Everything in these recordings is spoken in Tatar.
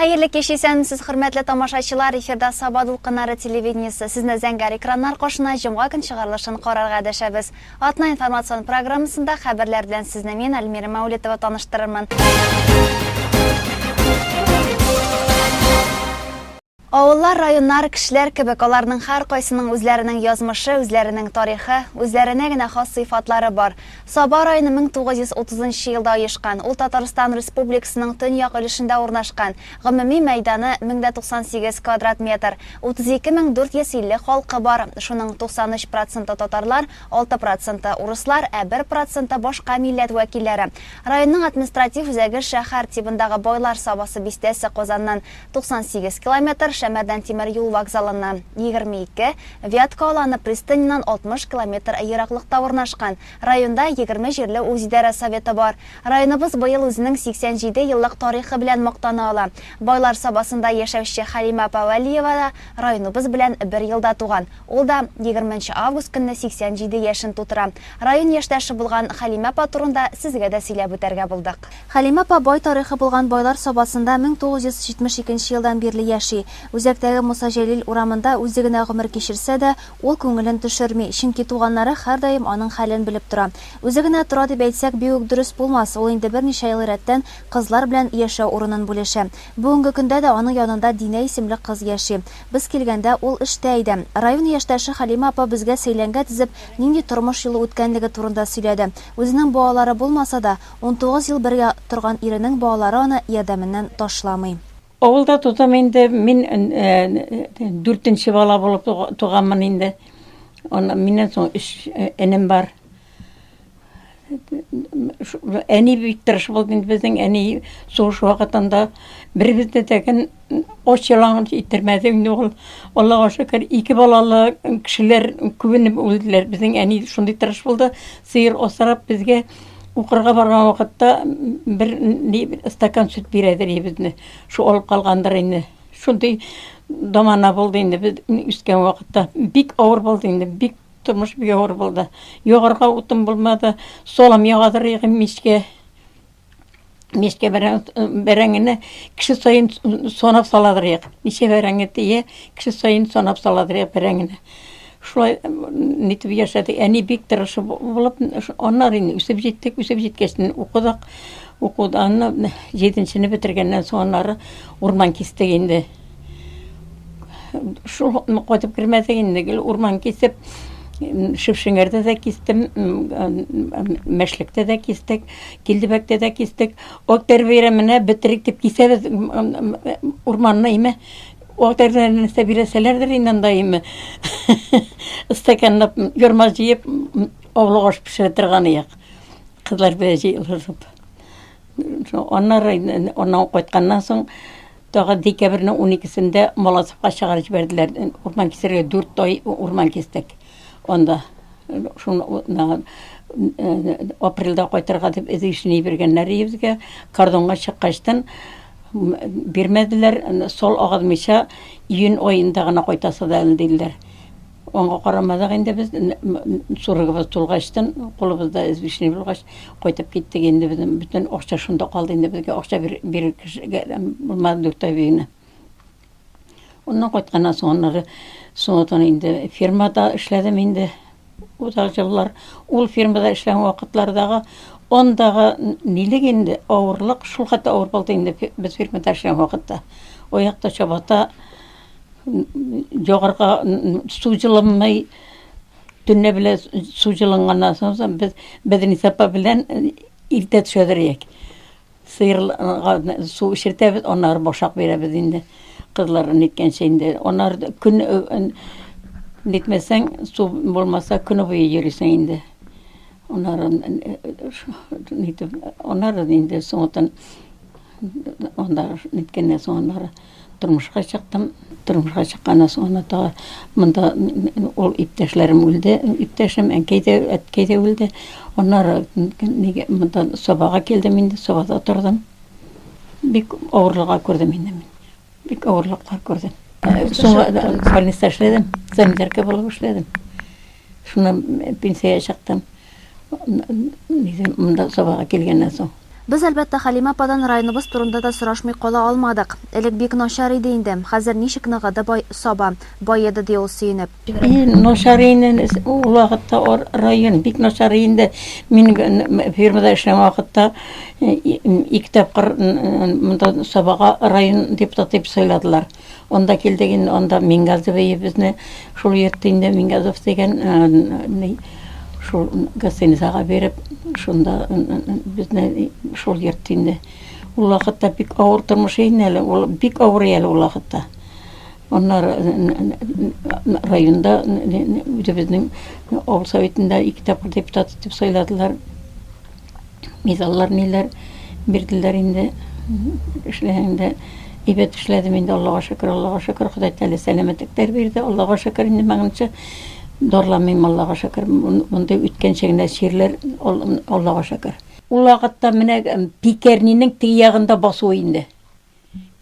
Хәерле кич, исәнмесез, хөрмәтле тамашачылар! Эфирда Саба дулкыннары телевидениесе. Сезне зәңгәр экраннар каршына җомга көн чыгарылышын карарга дәшәбез. Атна информацион программасында хәбәрләр белән сезне мин, Альмира Мәүлетова таныштырырмын. Авыллар, районнар, кешеләр кебек, аларның һәркайсының үзләренең язмышы, үзләренең тарихы, үзләренә генә хас сыйфатлары бар. Саба районы 1930 нчы елда оешкан. Ул Татарстан Республикасының төньяк өлешендә урнашкан. Гомуми мәйданы, 1098 квадрат метр. 32 450 халкы бар. Шуның 93 проценты татарлар, 6 проценты, урыслар, ә бер проценты, башка милләт вәкилләре. Районның административ үзәге шәһәр тибындагы Байлар Сабасы бистәсе Казаннан 98 километр, Шәмәрдән тимер юл вокзалыннан, 22, Вятка Аланы пристаненнан 60 километр ераклыкта урнашкан. Районда 20 җирле үзидарә советы бар. Районыбыз быел үзенең 87 еллык тарихы белән мактана ала. Байлар Сабасында яшәүче Хәлимә апа Вәлиева да районыбыз белән бер елда туган. Ул да 20 нче август көнне 87 яшен тутыра. Район яшьтәше булган Хәлимә апа турында сезгә дә сөйләп үтәргә булдык. Хәлимә апа бай тарихы булган Байлар Сабасында 1972 нче елдан бирле яши. Үзәктәге Муса Җәлил урамында үзе генә гомер кичерсә дә, ул күңелен төшерми, чөнки туганнары һәрдаим аның хәлен белеп тора. Үзе генә тора дип әйтсәк, бик үк дөрес булмас, ул инде берничә ел рәттән кызлар белән яшәү урынын бүлешә. Бүгенге көндә дә аның янында Динә исемле кыз яши. Без килгәндә, ул эштә иде. Район яшьтәше Хәлимә апа безгә сәйләнгә тезеп, нинди тормыш юлы үткәнлеге турында сөйләде. Үзенең балалары булмаса да, 19 ел бергә торган иренең балалары аны ярдәменнән ташламый. Авылда тудым инде, мин дүртенче бала булып туганмын инде. Миннән соң өч энем бар. Әни бик тырыш булды инде безнең әни сугыш вакытында беребезне дә ген ач ялангач иттермәде инде ул. Аллага шөкер, ике балалы кешеләр күбенеп үлделәр. Безнең әни шундый тырыш булды, сыер асрап безгә укырга барган вакытта бер ни стакан сөт бирәдер безне. Шу алып калгандыр инде. Шундый замана булды инде без үскән вакытта. Бик авыр булды инде, бик Тормыш бик авыр булды. Ягарга утын булмады. Салам ягадыр идем мичкә. Мичкә бәрәңгене кеше саен санап саладыр идек. Ничә бәрәңге тия, кеше саен санап саладыр идек бәрәңгене. Шулай нитеп яшәдек. Әни бик тырышып булып, аннары инде үсеп җиттек. Үсеп җиткәч укыдык. Укудан җиденчене бетергәннән соң аннары урман кистек инде. Шул кайтып кермәдек инде, гел урман кисеп, Шепшеңәрдә дә кистем, Мәшлектә дә кистек, Килдебәктә дә кистек. Актәр бәйрәменә бетерик дип кисәбез урманны име. Актәрдә нәрсә бирәсәләрдер инде анда име. Стаканлап ярма җыеп, аулак аш пешерә торган идек. Кызлар белән җыелышып. Аннары аннан кайтканнан соң тагы декабрьнең 12-сендә Маласовка чыгарып җибәрделәр. Урман кисәргә 4 ай урман кистек. Анда шуны апрельдә кайтырга дип эзлешне биргәннәр безгә. Кордонга чыккачтан бирмәделәр, сол агызмыйча июнь аенда гына кайтасы да әле диделәр. Аңа карамадык инде без, срогыбыз тулгачтын, кулыбызда извещение булгач, кайтып киттек инде безнең бөтен акча шунда калды инде безгә акча бирер кешегә булмады дүрт ай буена. Аннан кайтканнан соң аннары соңыннан инде фирмада эшләдем инде озак еллар. Ул фирмада эшләгән вакытлардагы андагы нилек инде авырлык шул хәтле авыр булды инде без фирмада эшләгән вакытта. Аякта чабата Ягарга су җылынмый. Төнлә белән су җылынганнан соң без Бәдриниса апа белән иртә төшәдер идек. Сыерларга су эчертәбез, аннары башак бирәбез инде. Кызлар ниткәнчә инде. Аннары көн нитмәсәң, су булмаса, көне буе йөрисең инде. Аннары нитеп, аннары инде соңыннан анда ниткәннән соң аннары Тормышка чыктым. Тормышка чыкканнан соң ана тагы монда ул иптәшләрем үлде. Иптәшем әнкәй дә, әткәй дә үлде. Аннары нигә монда Сабага килдем инде, Сабада тордым. Бик авырлыга күрдем инде мин. Бик авырлыклар күрдем. Соңга больница эшләдем, санитарка булып эшләдем. Шуннан пенсиягә чыктым. Монда Сабага килгәннән соң. Без, әлбәттә, Хәлимә ападан районыбыз турында да сорашмый кала алмадык. Элек бик начар иде инде, хәзер ничек ныгыды бай Саба, баеды, ди ул сөенеп. И, начар инде ул вакытта район бик начар инде. Мин фирмада эшләгән вакытта ике тапкыр монда Сабага район депутаты итеп сайладылар. Анда килдек инде, анда Мингазов безне шул йөртте инде, Мингазов дигән ни, шул гостиницага биреп, шунда безне шул йөртте инде. Ул вакытта бик авыр тормыш инде әле, ул бик авыр әле ул вакытта. Аннары районда үзебезнең авыл советында ике тапкыр депутат итеп сайладылар. Медальләр ниләр бирделәр инде. Эшләгәндә әйбәт эшләдем инде, Аллага шөкер, Аллага шөкер, Ходай Тәгалә сәламәтлекләр бирде, Аллага шөкер инде моңынча дарламыйм, Аллага шөкер. Мондый үткәнчә генә чирләр, Аллага шөкер. Ул вакытта менә Пикәрнинең теге ягында басу инде.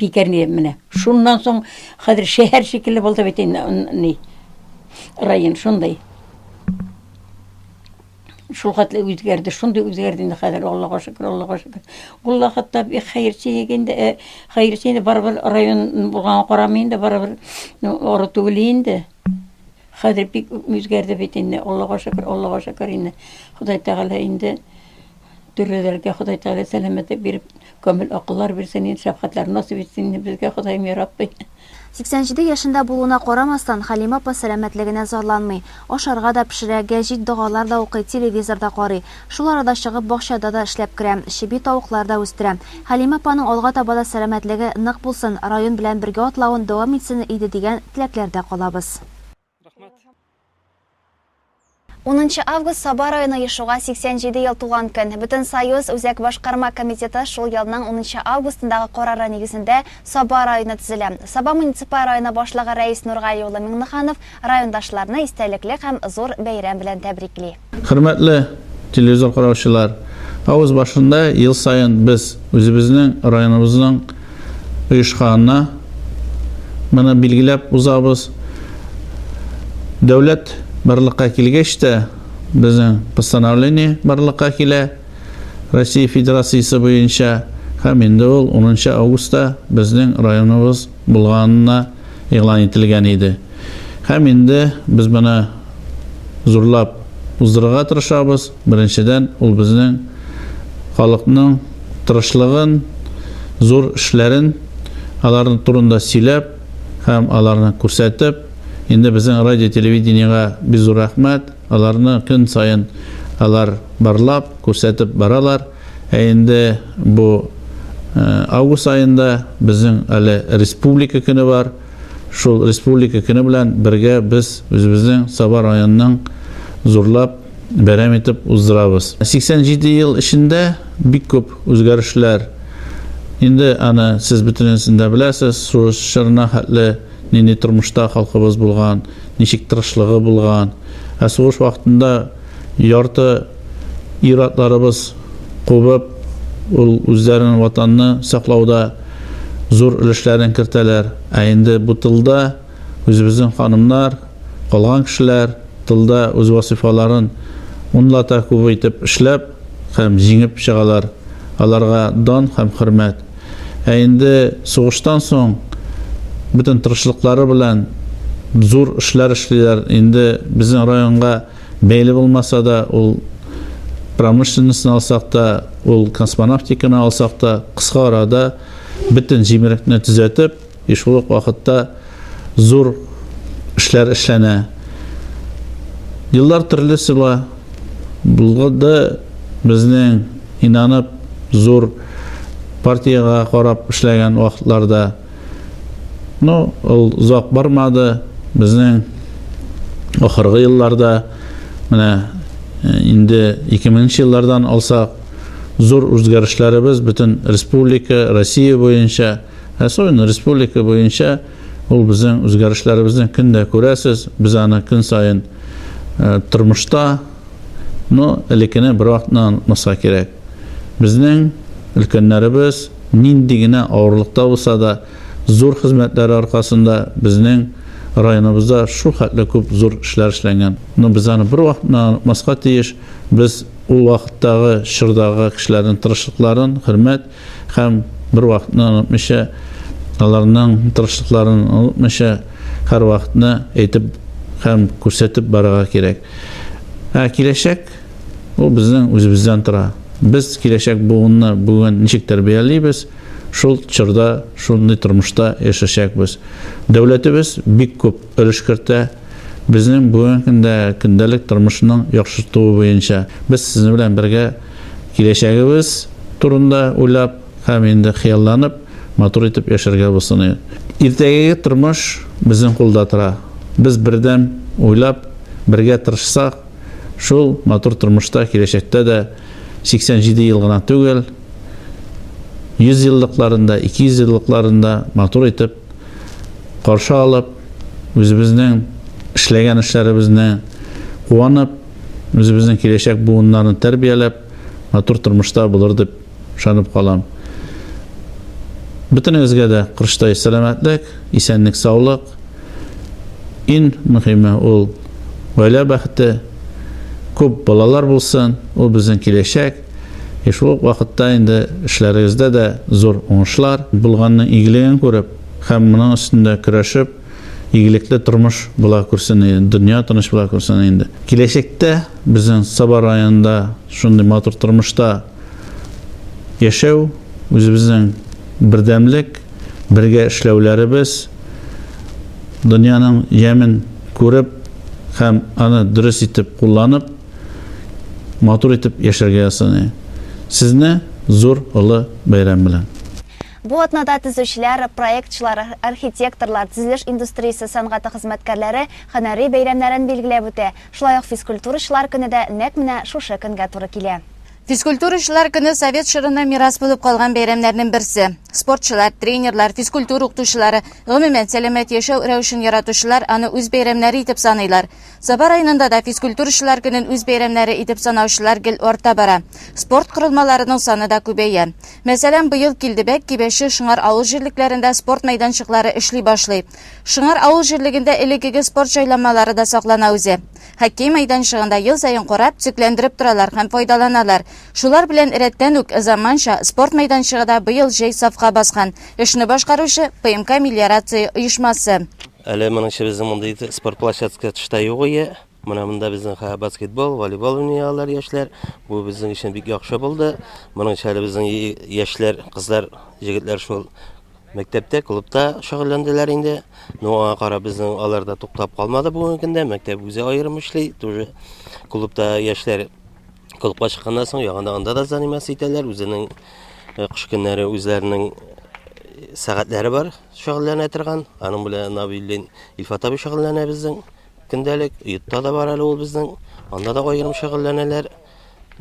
Пикәрни менә. Шуннан соң хәзер шәһәр шикелле булды бит инде ни. Район шундый. Шул хәтле үзгәрде, шундый үзгәрде инде хәзер, Аллага шөкер, Аллага шөкер. Ул вакытта бик хәерче идек инде, э, хәерче инде барыбер район булганга карамый инде, барыбер ары түгел инде. Хәзер бик үзгәрде бит инде, Аллага шөкер, Аллага шөкер инде. Ходай Тәгалә инде төрлеләргә Ходай Тәгалә сәламәтлек биреп, камил акыллар бирсен инде, шәфкатьләр насыйп итсен инде безгә, Ходаем, я Рабби. 87 яшендә булуына карамастан, Хәлимә апа сәламәтлегенә зарланмый. Ашарга да пешерә, гәҗит-догалар да укый, телевизор да карый. Шул арада чыгып бакчада да эшләп керә, чеби-тавыклар да үстерә. Хәлимә апаның алга таба да сәламәтлеге нык булсын, район белән бергә атлавын дәвам итсен иде дигән теләкләрдә калабыз. Унынчы август Саба районы оешуга 87 ел тулган көн. Бөтенсоюз Үзәк Башкарма комитеты шул елның унынчы августындагы карары нигезендә Саба районы төзелә. Саба муниципаль районы башлыгы Рәис Нургали улы Миңнеханов райондашларны истәлекле һәм зур бәйрәм белән тәбрикли. Хөрмәтле телевизор караучылар, август башында ел саен без үзебезнең районыбызның оешканына моны билгеләп узабыз. Дәүләт барлыкка килгәч тә, безнең постановление барлыкка килә Россия Федерациясе буенча һәм инде ул 10 августта безнең районыбыз булганына игълан ителгән иде. Һәм инде без моны зурлап уздырырга тырышабыз. Беренчедән, ул безнең халыкның тырышлыгын, зур эшләрен, аларның турында сөйләп һәм аларны күрсәтеп, инде безнең радио-телевидениегә бик зур рәхмәт, аларны көн саен алар барлап, күрсәтеп баралар. Ә инде бу август аенда безнең әле Республика көне бар. Шул Республика көне белән бергә без үзебезнең Саба районының зурлап бәйрәм итеп уздырабыз. 87 ел эчендә бик күп үзгәрешләр. Инде аны сез бөтенесен дә беләсез, сугыш чорына хәтле нинди тормышта халкыбыз булган, ничек тырышлыгы булган. Ә сугыш вакытында ярты ир-атларыбыз кубып, ул үзләренең ватанны саклауда зур өлешләрен кертәләр. Ә инде бу тылда үзебезнең ханымнар, калган кешеләр тылда үз вазыйфаларын унлата күп итеп эшләп һәм җиңеп чыгалар. Аларга дан һәм хөрмәт. Ә инде сугыштан соң бөтен тырышлыклары белән зур эшләр эшлиләр. Инде безнең районга бәйле булмаса да, ул промышленностьны алсак та, ул космонавтиканы алсак та, кыска арада бөтен җимерекне төзәтеп, и шул ук вакытта зур эшләр эшләнә. Еллар төрле була. Булды безнең инанып зур партиягә карап эшләгән вакытларда. Ну, ул озак бармады. Безнең ахыргы елларда менә э, инде 2000 еллардан алсак, зур үзгәрешләребез бөтен республика, Россия буенча, особенно республика буенча ул безнең үзгәрешләребезне көн дә күрәсез. Без аны көн саен э, тормышта, но элеккене бер вакытны онытмаска кирәк. Безнең өлкәннәребез нинди генә авырлыкта булса да, зур хезмәтләре аркасында безнең районыбызда шул хәтле күп зур эшләр эшләнгән. Но без аны бервакытта да онытмаска тиеш. Без ул вакыттагы чордагы кешеләрнең тырышлыкларын хөрмәт һәм бервакытны онытмыйча, аларның тырышлыкларын онытмыйча, һәрвакытны әйтеп һәм күрсәтеп барырга кирәк. Ә киләчәк ул безнең үзебездән тора. Без киләчәк буынны бүген ничек тәрбиялибез, шул чорда, шундый тормышта яшәчәкбез. Дәүләтебез бик күп өлеш кертә безнең бүгенге көндә көндәлек тормышның яхшыртуы буенча. Без сезнең белән бергә киләчәгебез турында уйлап һәм инде хыялланып, матур итеп яшәргә булсын иде. Иртәгәге тормыш безнең кулда тора. Без бердәм уйлап, бергә тырышсак, шул матур тормышта киләчәктә дә 87 ел гына түгел, 100 еллыкларында, 200 еллыкларында матур итеп каршы алып, үзебезнең эшләгән эшләребезне куанып, үзебезнең киләчәк буыннарны тәрбияләп, матур тормышта булыр дип ышанып калам. Бөтенегезгә дә корычтай сәламәтлек, исәнлек, саулык. Иң мөһиме ул гаилә бәхете, күп балалар булсын, ул безнең киләчәк. И шул ук вакытта инде эшләрегездә дә зур уңышлар, булганның игелеген күреп һәм моның өстендә көрәшеп, игелекле тормыш була күрсен иде, дөнья тыныч була күрсен инде. Киләчәктә безнең Саба районында шундый матур тормышта яшәү, үзебезнең бердәмлек, бергә эшләүләребез, дөньяның ямен күреп һәм аны дөрес итеп кулланып, матур итеп яшәргә язсын. Сезне зур олы бәйрәм белән! Бу атнада төзүчеләр, проектчылар, архитекторлар, төзелеш индустриясе сәнгате хезмәткәрләре һөнәри бәйрәмнәрен билгеләп үтә. Шулай ук физкультурачылар көне дә нәкъ менә шушы көнгә туры килә. Физкультурачылар көне совет чорыннан мирас булып калган бәйрәмнәрнең берсе. Спортчылар, тренерлар, физкультура укытучылары, гомумән, сәламәт яшәү рәвешен яратучылар аны үз бәйрәмнәре итеп саныйлар. Саба районында да физкультурачылар көнен үз бәйрәмнәре итеп санаучылар гел арта бара. Спорт корылмаларының саны да күбәя. Мәсәлән, быел Килдебәк, Кибәче, Шыңар авыл җирлекләрендә спорт мәйданчыклары эшли башлый. Шыңар авыл җирлегендә элеккеге спорт җайланмалары да саклана үзе. Хоккей мәйданчыгын да ел саен карап, төзекләндереп торалар һәм файдаланалар. Шулар белән рәттән үк заманча спорт мәйданчыгы да быел җәй сафка баскан. Эшне башкаручы, ПМК Мелиорация оешмасы. Әле моңынчы безнең мондый спорт площадка тышта юк ие. Менә монда безнең хә баскетбол, волейбол уйный алалар яшьләр. Бу безнең өчен бик яхшы булды. Моның әле безнең яшьләр, кызлар, җегетләр шул Мәктәптә, клубта шөгыльләнделәр инде. Ну, аңа карап безнең алар да туктап калмады бүгенге көндә. Мәктәп үзе аерым эшли, тоже клубта яшьләр клубка чыкканнан соң яңадан анда да заниматься итәләр. Үзенең э, кыш көннәре үзләренең э, сәгатьләре бар шөгыльләнә торган. Аның белән Набилдин Илфат абый шөгыльләнә безнең көндәлек. Йортта да бар әле ул безнең. Анда да аерым шөгыльләнәләр.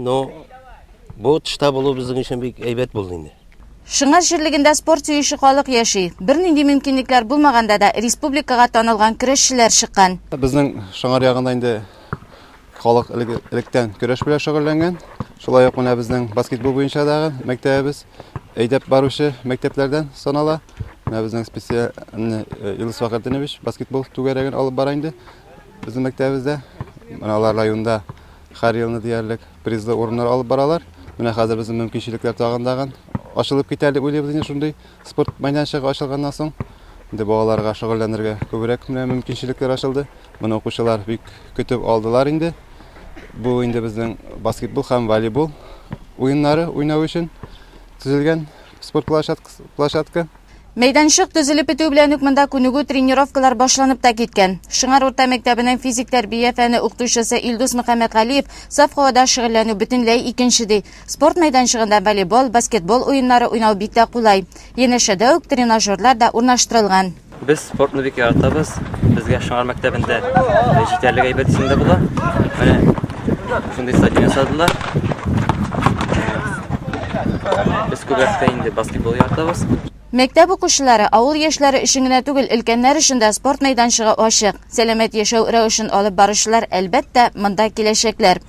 Ну, бу тышта булу безнең өчен бик әйбәт булды инде. Шыңар җирлегендә спорт сөюче халык яши. Бернинди мөмкинлекләр булмаганда да республикага танылган көрәшчеләр чыккан. Безнең Шыңар ягында инде халык электән көрәш белән шөгыльләнгән. Шулай ук менә безнең баскетбол буенча дагы мәктәбебез әйдәп баручы мәктәпләрдән санала. Менә безнең специаль Илдус Фәхретдинович баскетбол түгәрәген алып бара инде безнең мәктәбебездә. Менә алар районда һәр елны диярлек призлы урыннар алып баралар. Менә хәзер безнең мөмкинчелекләр тагын дагын ачылып китәр дип уйлыйбыз инде шундый спорт мәйданчыгы ачылганнан соң. Инде балаларга шөгыльләнергә күбрәк менә мөмкинчелекләр ачылды. Моны укучылар бик көтеп алдылар инде. Бу инде безнең баскетбол һәм волейбол уеннары уйнау өчен төзелгән спорт площадка. Мәйданчык төзелеп бетү белән үк монда күнегү-тренировкалар башланып та киткән. Шыңар урта мәктәбенең физик тәрбия фәне укытучысы Илдус Мөхәммәтгалиев саф һавада шөгыльләнү бөтенләй икенче ди. Спорт мәйданчыгында волейбол, баскетбол уеннары уйнау бик тә кулай. Янәшәдә үк тренажерлар да урнаштырылган. Без спортны бик яратабыз. Безгә Шыңар мәктәбендә җитәрлек әйбәт дисәң дә була. Менә шундый стадион ясадылар. Без күбрәк тә инде баскетбол яратабыз. Мәктәп укучылары, авыл яшьләре өчен генә түгел, өлкәннәр өчен дә спорт мәйданчыгы ачык. Сәламәт яшәү рәвешен алып баручылар, әлбәттә, монда киләчәкләр.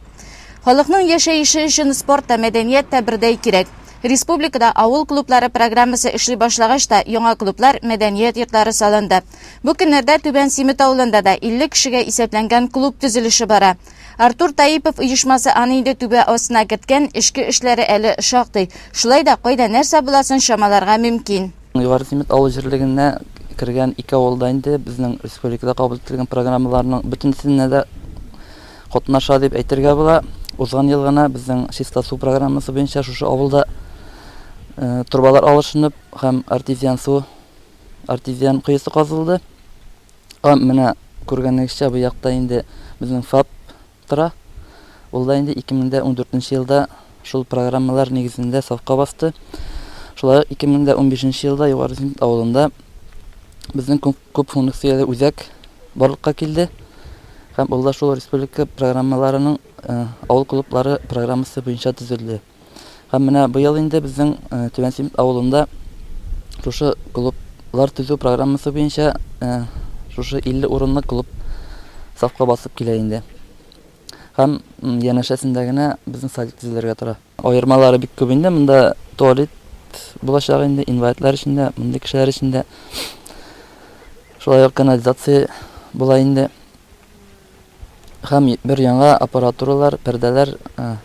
Халыкның яшәеше өчен спорт та, мәдәният тә бердәй кирәк. Республикада авыл клублары программасы эшли башлагач та, яңа клублар, мәдәният йортлары салынды. Бу көннәрдә Түбән Симет авылында да 50 кешегә исәпләнгән клуб төзелеше бара. Артур Таипов оешмасы аны инде түбә астына керткән, эчке эшләре әле шактый. Шулай да кайда нәрсә буласын чамаларга мөмкин. Югары Симет авыл җирлегенә кергән ике авылда инде безнең республикада кабул ителгән программаларның бөтенесенә дә катнаша дип әйтергә була. Узган ел гына безнең чиста су программасы буенча шушы авылда торбалар алышынып һәм артезиан су, артезиан коесы казылды. Һәм менә күргәнегезчә бу якта инде безнең ФАП тора. Ул да инде 2014 елда шул программалар нигезендә сафка басты. Шулай ук 2015 елда Югары Симет авылында безнең күп функцияле үзәк барлыкка килде. Һәм ул да шул республика программаларының авыл клублары программасы буенча төзелде. Һәм менә быел инде безнең Түбән Симет авылында шушы клублар төзү программасы буенча шушы 50 урынлы клуб сафка басып килә инде. Һәм янәшәсендә генә безнең садик төзелергә тора. Аермалары бик күп инде. Монда туалет булачак инде, инвалидлар өчен дә, мондый кешеләр өчен дә. Шулай ук канализация була инде. Һәм бер яңа аппаратуралар, пәрдәләр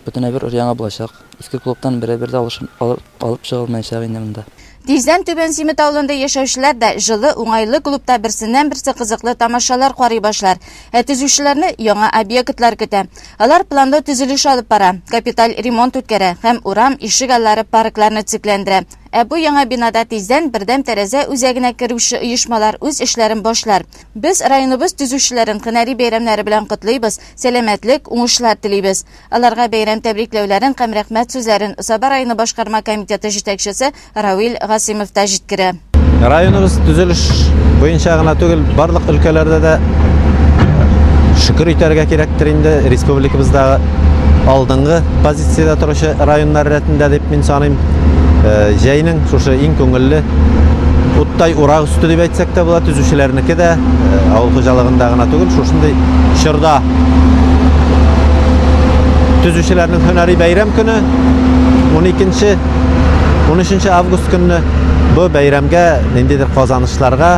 бөтенләй бер яңа булачак. Иске клубтан берәй-бер дә алып чыгылмаячак инде монда. Тиздән Түбән Симет авылында яшәүчеләр дә җылы, уңайлы клубта берсеннән-берсе кызыклы тамашалар карый башлар. Ә төзүчеләрне яңа объектлар көтә. Алар планлы төзелеш алып бара, капиталь ремонт үткәрә һәм урам, ишек аллары, паркларны төзекләндерә. Ә бу яңа бинада тиздән бердәм тәрәзә үзәгенә керүче оешмалар үз эшләрен башлар. Без районыбыз төзүчеләрен һөнәри бәйрәмнәре белән котлыйбыз, сәламәтлек, уңышлар телибез. Аларга бәйрәм тәбрикләүләрен һәм рәхмәт сүзләрен Саба районы башкарма комитеты җитәкчесе Равил Гасыймов та җиткерә. Районыбыз төзелеш буенча гына түгел, барлык өлкәләрдә дә шөкер итәргә кирәктер инде, республикабыздагы алдынгы позициядә торучы районнар рәтендә дип мин саныйм. Э, җәйнең шушы иң күңелле уттай урак өсте дип әйтсәк тә була, төзүчеләрнеке дә, э, авыл хуҗалыгында гына түгел, шушындый чорда төзүчеләрнең һөнәри бәйрәм көне 12 13 август көнне бу бәйрәмгә ниндидер казанышларга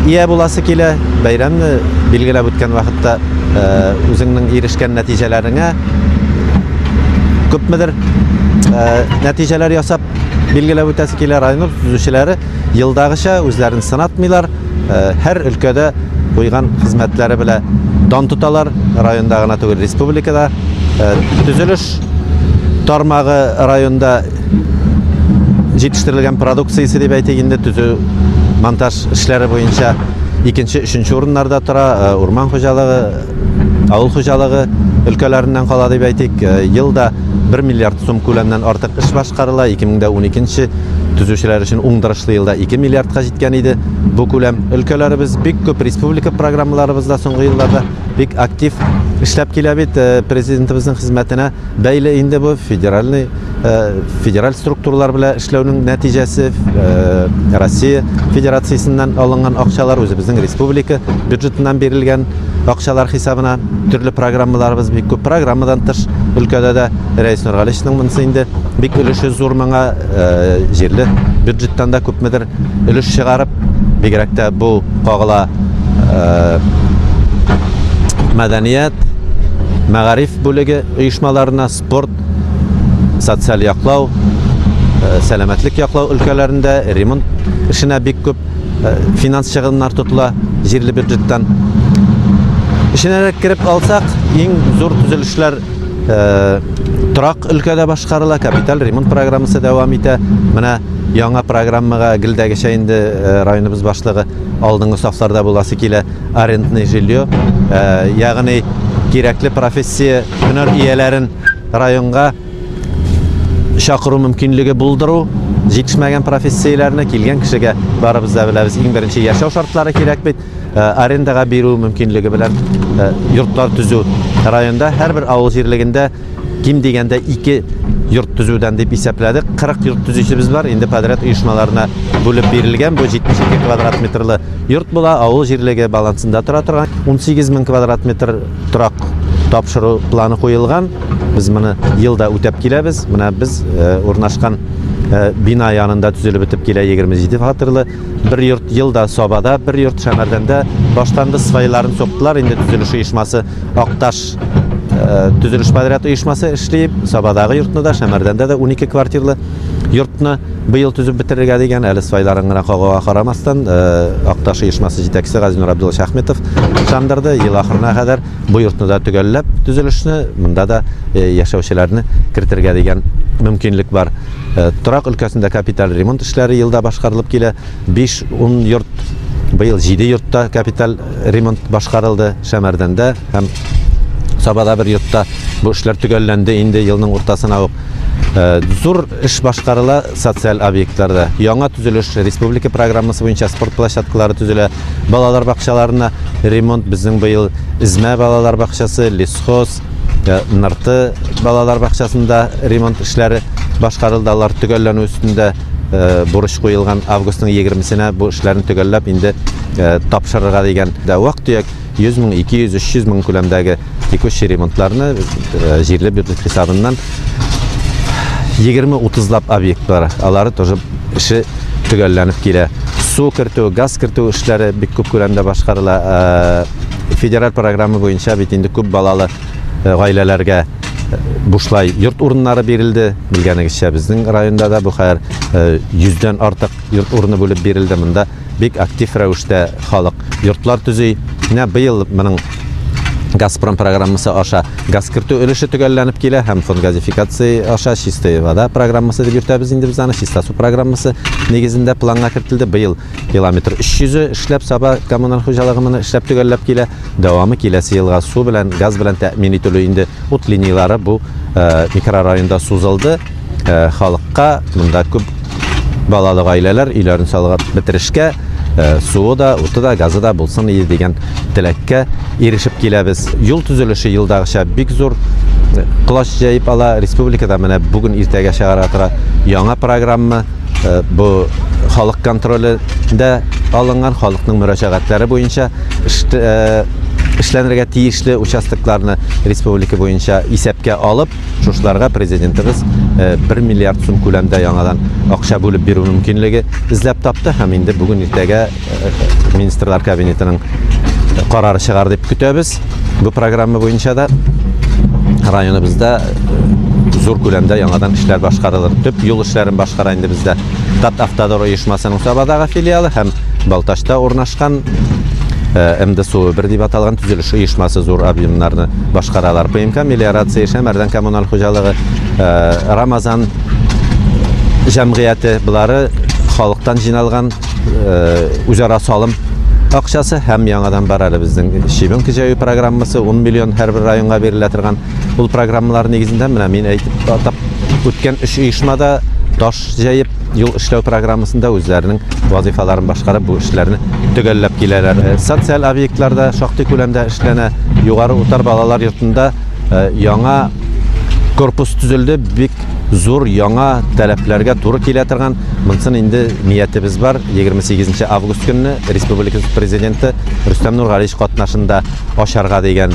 ия буласы килә. Бәйрәмне билгеләп үткән вакытта э, үзеңнең ирешкән нәтиҗәләреңә күпмедер э, нәтиҗәләр ясап билгеләп үтәсе килә. Район төзүчеләре елдагыча үзләрен сынатмыйлар. Э, һәр өлкәдә куйган хезмәтләре белән дан тоталар, районда гына түгел, республикада. Э, төзелеш тармагы районда җитештерелгән продукциясе дип әйтик инде, төзү монтаж эшләре буенча икенче, өченче урыннарда тора, э, урман хуҗалыгы, авыл хуҗалыгы өлкәләреннән кала дип әйтик. Елда 1 миллиард сум күләмнән артык эш башкарыла. 2012 төзүчеләр өчен уңдырышлы елда 2 миллиардка җиткән иде бу күләм. Өлкәләребез бик күп, республика программаларыбыз да соңгы елларда бик актив эшләп килә бит. Э, президентыбызның хезмәтенә бәйле инде бу федеральный э, федераль структуралар белән эшләүнең нәтиҗәсе, э, Россия Федерациясеннән алынган акчалар, үзебезнең республика бюджетыннан бирелгән акчалар хисабына төрле программаларыбыз бик күп. Программадан тыш өлкәдә дә Рәис Нургалиевичның монысы инде бик өлеше зур моңа, э, җирле бюджеттан да күпмедер өлеш чыгарып, бигрәк тә бу кагыла э, мәдәният, мәгариф бүлеге оешмаларына, спорт, социаль яклау, э, сәламәтлек яклау өлкәләрендә ремонт эшенә бик күп финанс чыгымнар тотыла җирле бюджеттан. Эченәрәк кереп алсак, иң зур төзелешләр Э, торак өлкәдә башкарыла, капиталь ремонт программасы дәвам итә. Менә яңа программага гелдәгечә инде э, районыбыз башлыгы алдынгы сафларда буласы килә арендный жилье, э, ягъни кирәкле профессия һөнәр ияләрен районга чакыру мөмкинлеге булдыру, җитешмәгән профессияләрне килгән кешегә барыбыз да беләбез, иң беренче яшәү шартлары кирәк бит. Э, арендага бирү мөмкинлеге белән э, йортлар төзү. Районда һәрбер авыл җирлегендә ким дигәндә ике йорт төзүдән дип исәпләдек. 40 йорт төзүчебез бар. Инде подряд оешмаларына бүлеп бирелгән бу 72 квадрат метрлы йорт була. Авыл җирлеге балансында тора торган 18 мең квадрат метр торак тапшыру планы куелган. Без моны ел да үтәп киләбез. Менә без урнашкан бина янында төзелеп бетеп килә 27 фатирлы бер йорт, ел да Сабада бер йорт, Шәмәрдәндә баштанды свайларын суктылар. Инде төзелеш оешмасы Акташ төзелеш подряд оешмасы эшли. Сабадагы йортны да, Шәмәрдәндә дә 12 квартирлы йортны быел төзеп бетерергә дигән, әле свайларын гына кагуга карамастан, Акташ оешмасы җитәкчесе Газинур Абдуллович Ахметов ышандырды, ел ахырына кадәр бу йортны да төгәлләп төзелешне, монда да яшәүчеләрне кертергә дигән мөмкинлек бар. Торак өлкәсендә капиталь ремонт эшләре елда башкарылып килә. 5-10 йорт, быел 7 йортта капиталь ремонт башкарылды Шәмәрдәндә һәм Сабада бер йортта бу эшләр төгәлләнде инде елның уртасына ук. Зур эш башкарыла социаль объектларда. Яңа төзелеш республика программасы буенча спорт площадкалары төзелә, балалар бакчаларына ремонт безнең быел Эзмә балалар бакчасы, Лесхоз, Нырты балалар бакчасында ремонт эшләре башкарылды, алар төгәлләнү өстендә бурыч куелган августның 20-сенә бу эшләрне төгәлләп инде тапшырырга дигән. Вак-төяк 100 мең, 200, 300 мең күләмдәге текущий ремонтларны җирле бюджет хисабыннан 20-30лап объект бар. Алары тоже эше төгәлләнеп килә. Су кертү, газ кертү эшләре бик күп күләмдә башкарыла. Федераль программа буенча бит инде күп балалы гаиләләргә бушлай йорт урыннары бирелде. Белгәнегезчә, безнең районда да бу хәзер 100дән артык йорт урыны бүлеп бирелде. Монда бик актив рәвештә халык йортлар төзи. Менә быел моның Газпром программасы аша газ кертү өлеше төгәлләнеп килә һәм фонд газификации аша чистая вода программасы дип йөртәбез инде без аны, чиста су программасы нигезендә планга кертелде. Быел километр 300-е эшләп Саба коммуналь хуҗалыгы моны эшләп төгәлләп килә. Дәвамы киләсе елга су белән, газ белән тәэмин ителү инде ут линияләре бу микрорайонда сузылды. Халыкка монда күп балалы гаиләләр өйләрен салып бетерешкә суы да, уты да, газы да булсын иде дигән теләккә ирешеп киләбез. Юл төзелеше елдагыча бик зур колач җәеп ала. Республикада менә бүген иртәгә чыгара тора яңа программа. Бу халык контроле дә алынган, халыкның мөрәҗәгатьләре буенча эшләнергә тиешле участокларны республика буенча исәпкә алып, шушыларга президентыбыз 1 миллиард сум күләмдә яңадан акча бүлеп бирү мөмкинлеге эзләп тапты һәм инде бүген иртәгә Министрлар кабинетының карары чыгар дип көтәбез. Бу программа буенча да районыбызда зур күләмдә яңадан эшләр башкарылыр. Төп юл эшләрен башкара инде бездә Татавтодор оешмасының Сабадагы филиалы һәм Балтачта урнашкан МДСУ 1 дип аталган төзелеш оешмасы зур объемнарны башкаралар. ПМК мелиорация, Шәмәрдән коммуналь хуҗалыгы, Рамазан җәмгыяте болары халыктан җыйналган үзара салым акчасы һәм яңадан бар әле безнең щебенка җәю программасы 10 миллион һәрбер районга бирелә торган ул программалар нигезендә менә мин әйтеп атап үткән өч оешмада таш җәеп юл эшләү программасында үзләренең вазифаларын башкарып бу эшләрне төгәлләп киләләр. Социаль объектларда шактый күләмдә эшләнә. Югары Утар балалар йортында яңа корпус төзелде, бик зур яңа таләпләргә туры килә торган. Монсын инде ниятебез бар. 28 август көнне республика президенты Рөстәм Нургалиевич катнашында ачарга дигән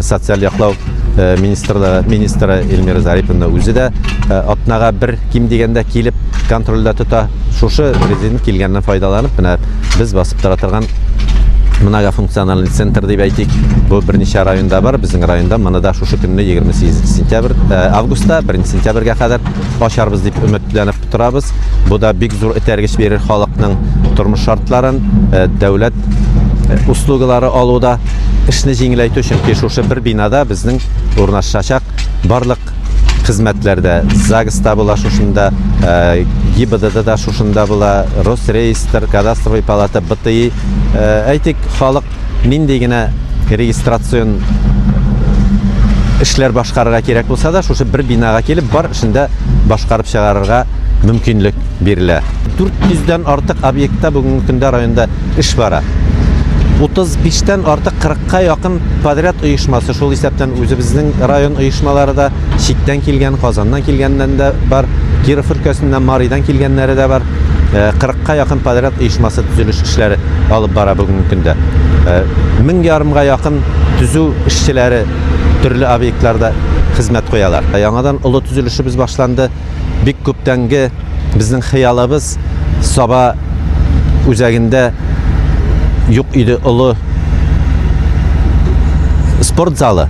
социаль яклау министрлыгы министры Эльмира Зариповна үзе дә атнага бер ким дигәндә килеп контрольдә тота. Шушы президент килгәннән файдаланып, менә без басып тора торган многофункциональный центр дип әйтик, бу берничә районда бар, безнең районда моны да шушы көнне 28 сентябрь, августта 1 сентябрьгә кадәр ачарбыз дип өметләнеп торабыз. Бу да бик зур этәргеч бирер халыкның тормыш шартларын, дәүләт услугалары алуда эшне җиңеләйтү, чөнки шушы бер бинада безнең урнашачак барлык хезмәтләрдә ЗАГС та була шушында, ГИБДД да шушында була, Росреестр, кадастровый палата, БТИ. Әйтик, халык нинди генә регистрацион эшләр башкарырга кирәк булса да, шушы бер бинага килеп, бар эшен дә башкарып чыгарырга мөмкинлек бирелә. 400 дән артык объектта бүгенге көндә районда эш бара. 35 тән артык 40-ка якын подряд оешмасы, шул исәптән үзебезнең район оешмалары да, читтән килгән, Казаннан килгәннән дә бар, Киров өлкәсеннән, Маридан килгәннәре дә бар. 40-ка якын подряд оешмасы төзелеш эшләре алып бара бүгенге көндә. 1500 ярымга якын төзү эшчеләре төрле объектларда хезмәт куялар. Яңадан олы төзелешебез башланды. Бик күптәнге безнең хыялыбыз Саба үзәгендә юк иде олы спорт залы.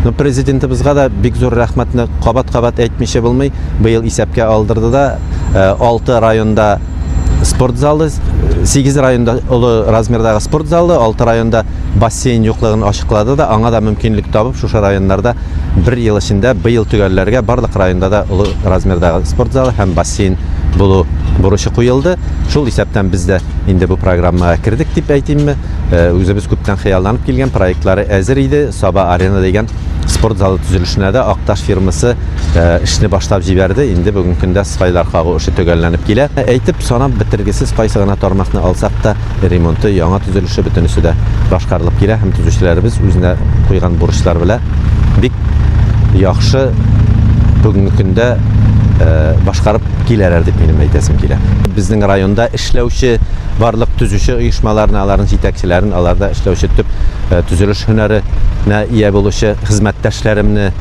Ну, президентыбызга да бик зур рәхмәтне кабат-кабат әйтмичә булмый. Быел исәпкә алдырды да, 6 э, районда спорт залы, 8 районда олы размердагы спорт залы, 6 районда бассейн юклыгын ачыклады да, аңа да мөмкинлек табып, шушы районнарда бер ел эчендә быел төгәлләргә барлык районда да олы размердагы спорт залы һәм бассейн булу бурычы куелды. Шул исәптән без дә инде бу программага кердек дип әйтимме. Э, үзебез күптән хыялланып килгән проектлары әзер иде. Саба Арена дигән спорт залы төзелешенә дә Акташ фирмасы э, эшне башлап җибәрде. Инде бүгенге көндә свайлар кагу эше төгәлләнеп килә. Әйтеп санап бетергесез кайсы гына тармакны алсак та, ремонты, яңа төзелеше бөтенесе дә башкарылып килә һәм төзүчеләребез үзенә куйган бурычлар белән бик яхшы бүгенге көндә э, башкарып киләләр дип минем әйтәсем килә. Безнең районда эшләүче барлык төзүче оешмаларны, аларның җитәкчеләрен, аларда эшләүче төп э, төзелеш һөнәренә ия булучы хезмәттәшләремне,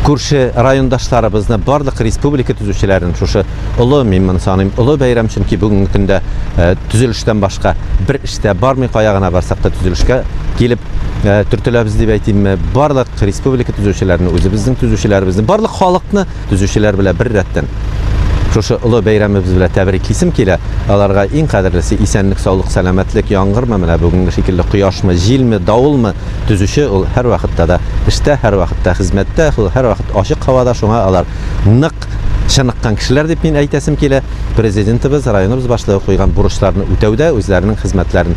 күрше райондашларыбызны, барлык республика төзүчеләрен шушы олы, мин моны саныйм, олы бәйрәм, чөнки бүгенге көндә э, төзелештән башка бер эштә бармый, кая гына барсак та төзелешкә килеп э, төртеләбез дип әйтимме, барлык республика төзүчеләрен, үзебезнең төзүчеләребезне, барлык халыкны төзүчеләр белән бер рәттән шушы олы бәйрәмебез белән тәбриклисем килә. Аларга иң кадерлесе исәнлек, саулык, сәламәтлек, яңгырмы, менә бүгенге шикелле кояшмы, җилме, давылмы, төзүче ул һәрвакытта да эштә, һәрвакытта хезмәттә, ул һәрвакыт ачык һавада, шуңа алар нык чыныккан кешеләр дип мин әйтәсем килә. Президентыбыз, районыбыз башлыгы куйган бурычларны үтәүдә үзләренең хезмәтләрен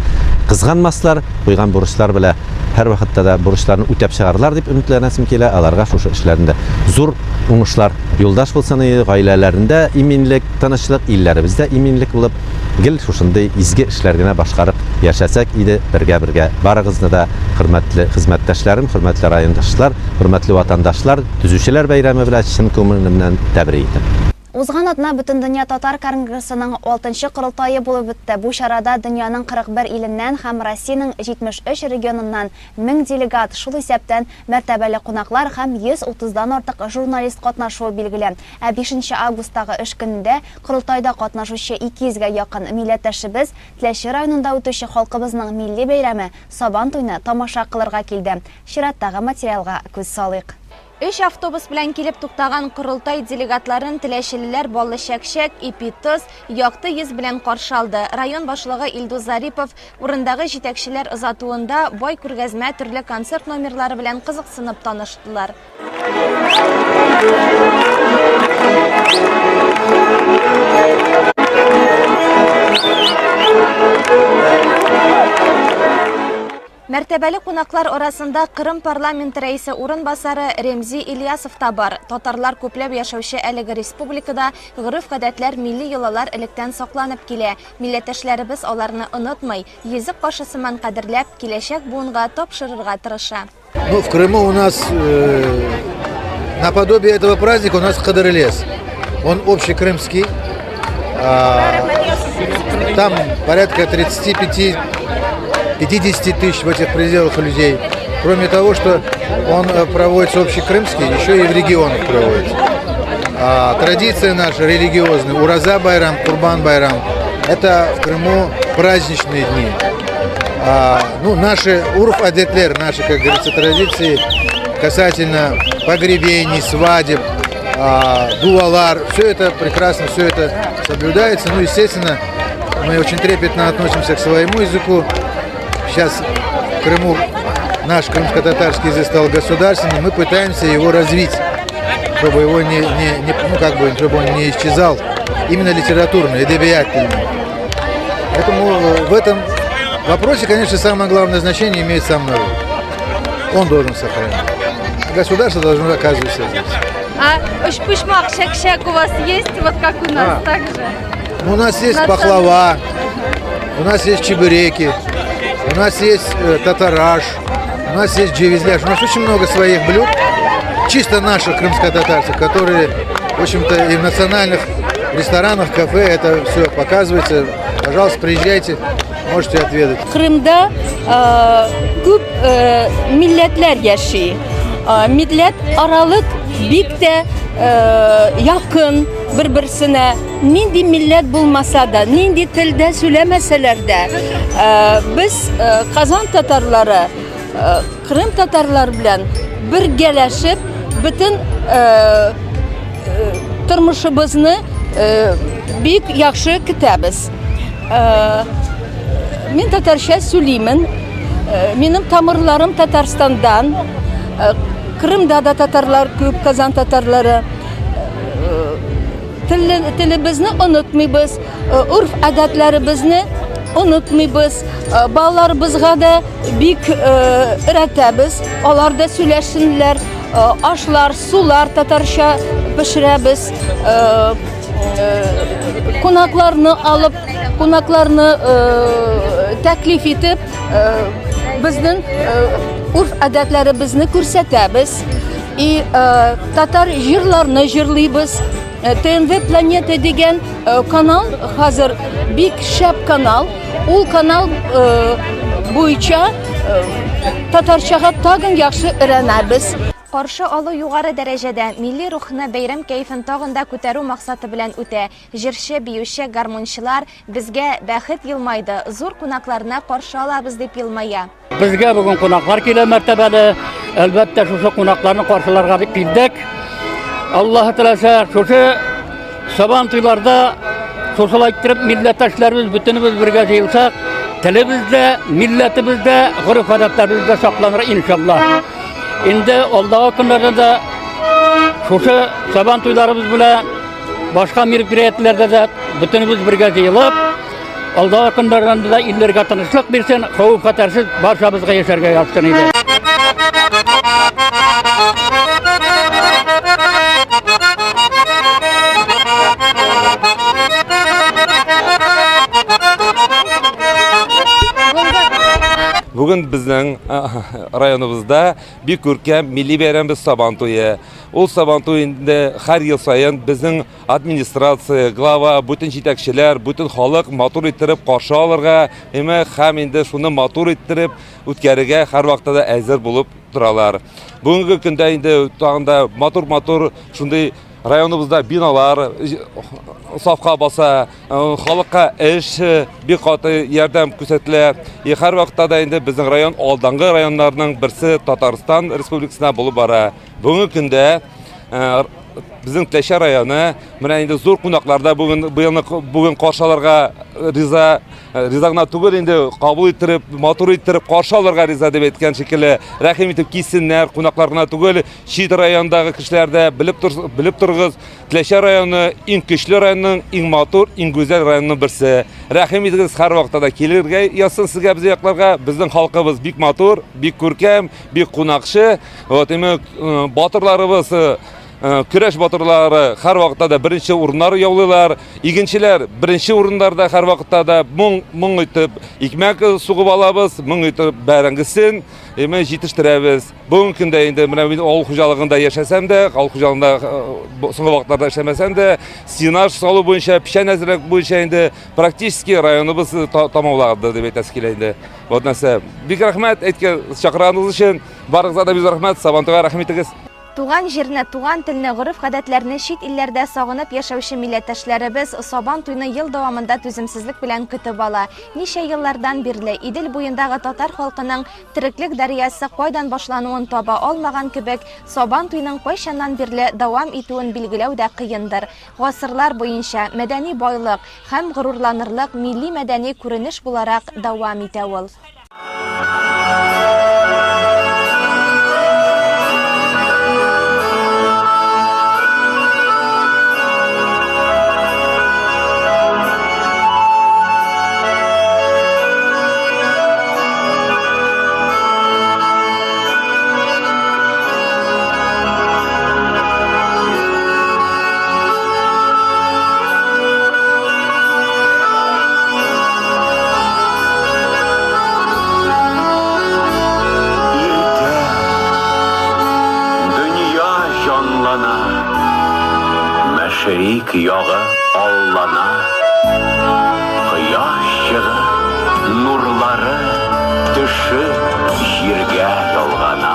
кызганмаслар, куйган бурычлар белән һәрвакытта да бурычларны үтәп чыгарлар дип өметләнәсем килә. Аларга шушы эшләрендә зур уңышлар юлдаш булсын иде, гаиләләрендә иминлек, тынычлык, илләребездә иминлек булып, гел шушындый изге эшләр генә башкарып яшәсәк иде бергә-бергә. Барыгызны да, хөрмәтле хезмәттәшләрем, хөрмәтле райондашлар, хөрмәтле ватандашлар, Төзүчеләр бәйрәме белән чын күңелемнән тәбрик итәм. Узган атна Бөтендөнья татар конгрессының алтынчы корылтае булып үтте. Бу чарада дөньяның 41 иленнән һәм Россиянең 73 регионыннан 1000 делегат, шул исәптән мәртәбәле кунаклар һәм 130 дан артык журналист катнашуы билгеле. Ә бишенче августтагы эш көнендә корылтайда катнашучы 200 гә якын милләттәшебез Теләче районында үтүче халкыбызның милли бәйрәме, Сабантуйны тамаша кылырга килде. Чираттагы материалга күз салыйк. Өч автобус белән килеп туктаган корылтай делегатларын теләчелеләр баллы чәкчәк, ипи-тоз, якты йөз белән каршы алды. Район башлыгы Илдус Зарипов урындагы җитәкчеләр озатуында бай күргәзмә, төрле концерт номерлары белән кызыксынып таныштылар. Мәртәбәле кунаклар арасында Кырым парламенты рәисе урынбасары Ремзи Ильясов та бар. Татарлар күпләп яшәүче әлеге республикада гореф-гадәтләр, милли йолалар электән сакланып килә. Милләттәшләребез аларны онытмый, йөзек кашы сыман кадерләп, киләчәк буынга тапшырырга тырыша. Ну, в Крыму у нас э, наподобие этого праздника у нас Кадырлес. Он общекрымский. А, там порядка 35 50 тысяч в этих пределах людей. Кроме того, что он э, проводится общекрымский, еще и в регионах проводится. А, традиция наша религиозная, Ураза Байрам, Курбан Байрам, это в Крыму праздничные дни. А, ну, наши урф адетлер, наши, как говорится, традиции касательно погребений, свадеб, а, дуалар, все это прекрасно, все это соблюдается. Ну, естественно, мы очень трепетно относимся к своему языку. Сейчас в Крыму наш крымско-татарский язык стал государственным, мы пытаемся его развить, чтобы его не, не, не, ну, как бы, чтобы он не исчезал именно литературно, эдебиятельно. Поэтому э, в этом вопросе, конечно, самое главное значение имеет сам народ. Он должен сохранить. Государство должно оказывать содействие. А өчпочмак, чәк-чәк у вас есть, вот как у нас, а. так же? Ну, у нас есть пахлава, у нас есть чебуреки, у нас есть э, татараш, у нас есть джевизляш. У нас очень много своих блюд, чисто наших крымско-татарцев, которые, в общем-то, и в национальных ресторанах, кафе это все показывается. Пожалуйста, приезжайте, можете отведать. Крымда э, күп э, милләтләр яши. Милләт аралык бик тә якын бер-берсенә. Нинди милләт булмаса да, нинди телдә сөйләмәсәләр дә, без Казан татарлары Крым татарлар белән бергәләшеп, бөтен тормышыбызны бик яхшы көтәбез. Мин татарча сөйлимен. Минем тамырларым Татарстандан. Крымда да татарлар күп, Казан татарлары. Телебезне онытмыйбыз, үрф-гадәтләребезне онытмыйбыз. Балаларыбызга да бик өйрәтәбез. Алар да сөйләшсеннәр. Ашлар, сулар татарча пешерәбез. Кунакларны алып, кунакларны тәклиф итеп, безнең үрф-гадәтләребезне күрсәтәбез. И татар җырларны җырлыйбыз. ТНВ Планета дигән канал хәзер бик шәп канал. Ул канал буенча татарчага тагын яхшы өйрәнәбез. Каршы алу югары дәрәҗәдә, милли рухны, бәйрәм кәефен тагын да күтәрү максаты белән үтә. Җырчы, биюче, гармунчылар безгә бәхет елмайды, зур кунакларны каршы алабыз дип елмая. Безгә бүген кунаклар килә мәртәбәле. Әлбәттә, шушы кунакларны каршыларга дип килдек. Аллаһы теләсә, шушы Сабан туйларда шушылай иттереп милләттәшләребез бөтенебез бергә җыелсак, телебез дә, милләтебез дә, гореф-гадәтләребез дә сакланыр иншалла. Инде алдагы көннәрдә дә шушы Сабан туйларыбыз белән башка мероприятиеләрдә дә бөтенебез бергә җыелып, Алдагы көннәрдә дә илләргә тынычлык бирсен, хәвеф-хәтәрсез барчабызга яшәргә язсын иде. Бүген безнең районыбызда бик күркәм милли бәйрәмебез Сабан туе. Ул Сабан туе инде һәр ел саен безнең Администрация, глава, бүтән җитәкчеләр, бүтән халык матур иттереп каршы алырга, әмма һәм инде шуны матур иттереп үткәрергә һәрвакытта да әзер булып торалар. Бүгенге көндә инде тагын да матур-матур шундый районыбызда биналар сафка баса, халыкка эш бик каты ярдәм күрсәтелә. И һәрвакытта да инде безнең район алдынгы районнарның берсе Татарстан Республикасына булып бара. Бүгенге көндә Безнең Теләче районы менә инде зур кунаклар да бүген быелны бүген каршы алырга риза, риза гына түгел инде кабул иттереп, матур иттереп каршы алырга риза дип әйткән шикелле, рәхим итеп килсеннәр, кунаклар гына түгел, чит райондагы кешеләр дә белеп тор, белеп торыгыз, Теләче районы иң көчле районның, иң матур, иң гүзәл районның берсе. Рәхим итегез, һәрвакытта да килергә язсын сезгә безнең якларга. Безнең халкыбыз бик матур, бик күркәм, бик кунакчы. Вот, именно батырларыбыз көрәш батырлары һәрвакытта да беренче урыннар яулыйлар. Игенчеләр беренче урыннарда һәрвакытта да моң моң итеп икмәк сугып алабыз, моң итеп бәрәңгесен эме җитештерәбез. Бүгенге көндә инде менә мин авыл хуҗалыгында яшәсәм дә, авыл хуҗалыгында соңгы вакытларда эшләмәсәм дә, сенаж салу буенча, печән әзерләү буенча инде практически районыбыз тамамланды дип әйтәсе килә инде. Вот нәрсә. Бик рәхмәт әйткән чакырганыгыз өчен. Барыгызга да бик рәхмәт. Сабантуйга рәхим итегез. Туган җирне, туган телне, гореф-гадәтләрне чит илләрдә сагынып яшәүче милләттәшләребез Сабан туйны ел дәвамында түземсезлек белән көтеп ала. Ничә еллардан бирле Идел буендагы татар халкының тереклек дәрьясы кайдан башлануын таба алмаган кебек, Сабан туйның кайчаннан бирле дәвам итүен билгеләү дә кыендыр. Гасырлар буенча мәдәни байлык һәм горурланырлык милли-мәдәни күренеш буларак дәвам итә ул. Дөнья җанлана, Мәшрик ягы аллана, Кояш чыгып, нурлары төшеп җиргә ялгана.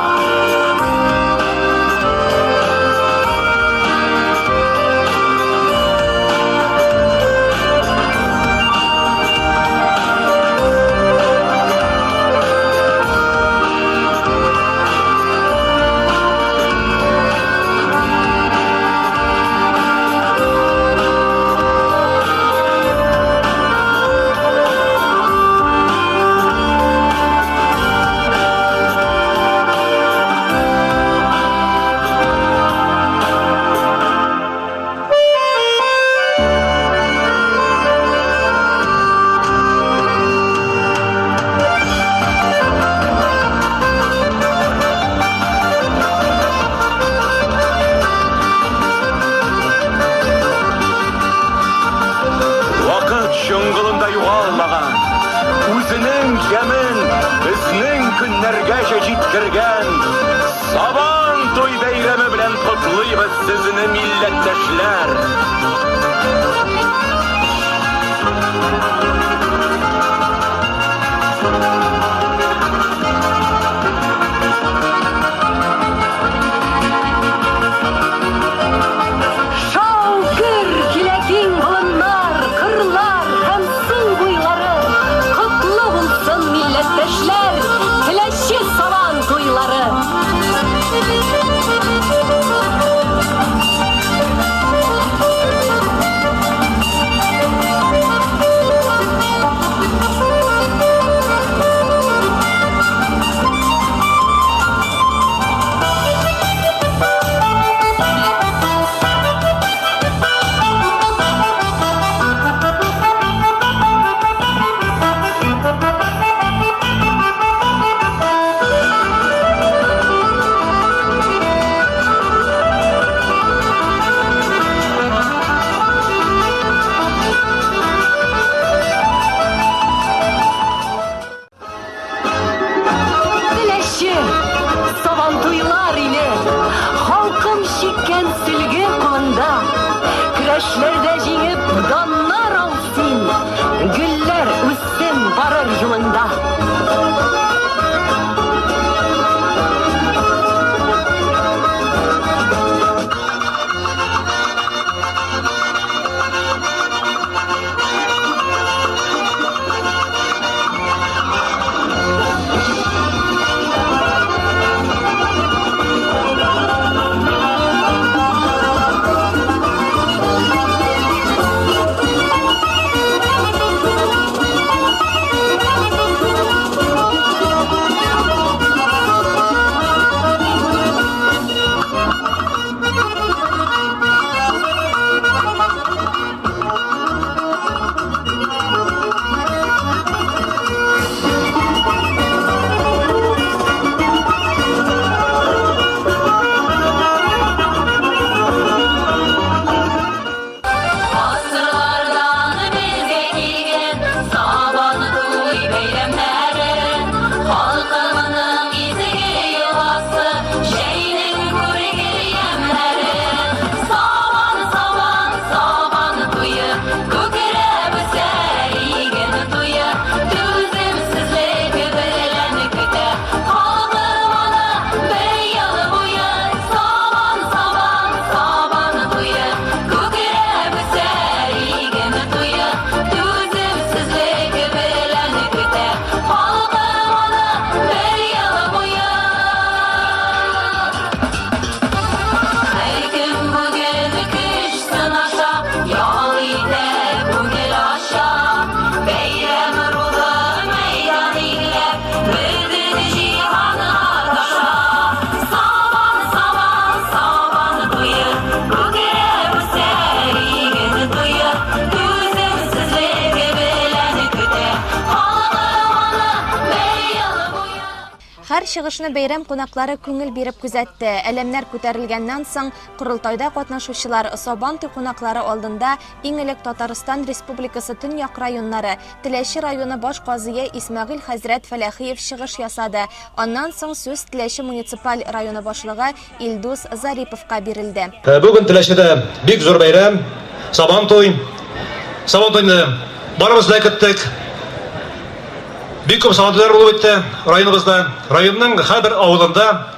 чоңгылында югалмаган, үзенең ямен безнең көннәргәчә җиткергән Сабан туй бәйрәме белән котлыйбыз сезне, милләттәшләр! Шау-гөр килә киң болыннар, кырлар һәм су буйлары. Котлы булсын, милләттәшләр, Теләче Сабан туйлары! Теләче, Сабантуйлар иле, халкым чиккән сөлге кулында. Көрәшләрдә җиңеп, даннар ал син, гөлләр үссен барыр юлыңда. Асырлардан безгә килгән Сабан туй бәйрәмнәре, халкымның изге йоласы, җәйнең күрке ямьнәре. Сабан, сабан, сабан туе, күкрәп үсә иген туе, түземсезлек белән көтә халкым аны бер ел буе. Сабан, сабан, сабан туе, күкрәп үсә иген туе, түземсезлек белән көтә халкым аны бер ел буе. Һәркем бүген көч сынаша, ял итә, күңел ача. Бәйрәм рухы мәйдан иңләп, бөтен җиһанга таша. Сабан, сабан, сабан туе, күкрәп үсә иген туе, түземсезлек белән көтә халкым аны бер ел буе. Һәр чыгышны бәйрәм кунаклары күңел биреп күзәтте. Әләмнәр күтәрелгәннән соң, корылтайда катнашучылар Сабан туй кунаклары алдында иң элек Татарстан Республикасы төньяк районнары, Теләче районы баш казые Исмәгыйль хәзрәт Фәләхиев чыгыш ясады. Аннан соң сүз Теләче муниципаль районы башлыгы Илдус Зариповка бирелде. Бүген Теләчедә бик зур бәйрәм, Сабан туй. Сабан туйны барыбыз да көттек. Бик күп сабантуйлар булып үтте районыбызда. Районның һәрбер авылында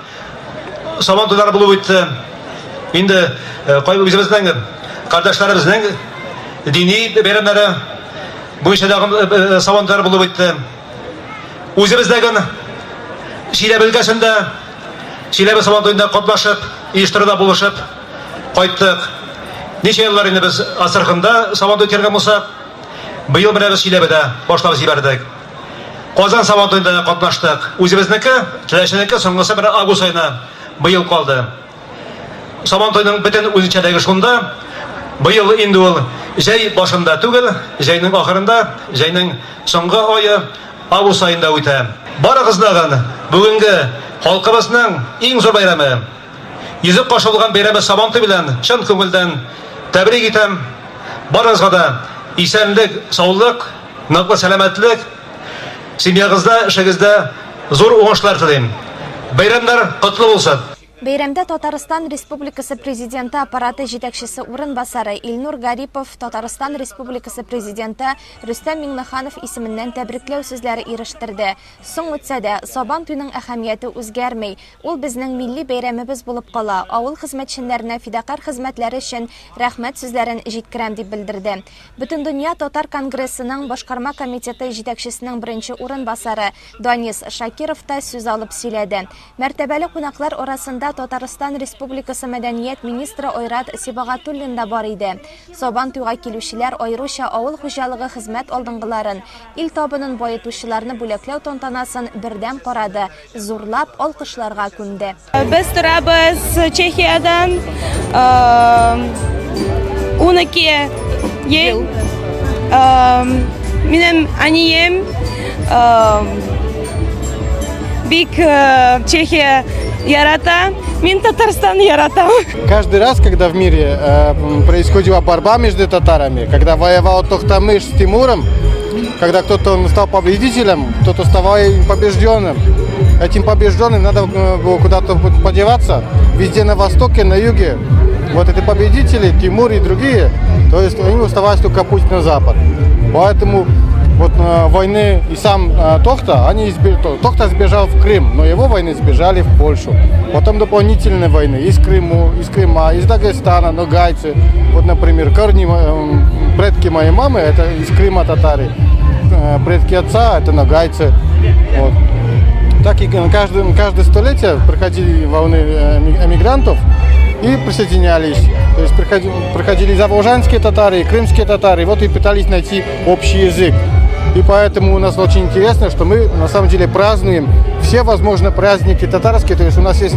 сабантуйлар булып үтте. Инде кайбер үзебезнең кардәшләребезнең дини бәйрәмнәре буенча да сабантуйлар булып үтте. Үзебездәге Чиләбе өлкәсендә Чиләбе сабантуенда катнашып, оештыруда булышып кайттык. Ничә еллар инде без Астраханда сабантуй үткәргән булсак, Быел менә без Чиләбедә башлап җибәрдек. Казан Сабантуенда да катнаштык. Үзебезнеке, Теләченеке соңгысы менә август аена быел калды. Сабантуйның бөтен үзенчәлеге шунда, быел инде ул җәй башында түгел, җәйнең ахырында, җәйнең соңгы ае август аенда үтә. Барыгызны бүгенге халкыбызның иң зур бәйрәме, Йөзек кашы булган бәйрәме Сабантуй белән чын күңелдән тәбрик итәм. Барыгызга да исәнлек, саулык, ныклы сәламәтлек, семьягызда, эшегездә зур уңышлар телим. Бәйрәмнәр котлы булсын! Бәйрәмдә Татарстан Республикасы Президенты Аппараты җитәкчесе урынбасары Илнур Гарипов Татарстан Республикасы Президенты Рөстәм Миңнеханов исеменнән тәбрикләү сүзләре ирештерде. Соң үтсә дә, Сабан туйның әһәмияте үзгәрми. Ул безнең милли бәйрәмебез булып кала, авыл хезмәтчәннәренә фидакарь хезмәтләре өчен рәхмәт сүзләрен җиткерәм, дип белдерде. Бөтендөнья татар конгрессының Башкарма комитеты җитәкчесенең беренче урынбасары Данис Шакиров та сүз алып сөйләде. Мәртәбәле кунаклар арасында Татарстан Республикасы мәдәният министры Айрат Сибагатуллин да бар иде. Сабан туйга килүчеләр аеруча авыл хуҗалыгы хезмәт алдынгыларын, ил табынын баетучыларны бүләкләү тантанасын бердәм карады, зурлап алкышларга күмде. Без торабыз Чехиядән 12 ел. Минем әнием бик Чехия ярата, мин Татарстан яратам. Каждый раз, когда в мире происходила борьба между татарами, когда воевал Тохтамыш с Тимуром, когда кто-то стал победителем, кто-то стал побежденным. Этим побежденным надо было куда-то подеваться. Везде на востоке, на юге. Вот эти победители, Тимур и другие, то есть им оставалось только путь на запад. Поэтому вот войны и сам Тохта, они избе-, Тохта сбежал в Крым, но его войны сбежали в Польшу. Потом дополнительные войны из Крыму, из Крыма, из Дагестана, ногайцы. Вот, например, корни, предки моей мамы, это из Крыма татары. Предки отца, это ногайцы. Вот. Так и каждое столетие проходили волны эмигрантов и присоединялись. То есть проходили заволжанские татары, и крымские татары, вот и пытались найти общий язык. И поэтому у нас очень интересно, что мы на самом деле празднуем все возможные праздники татарские. То есть у нас есть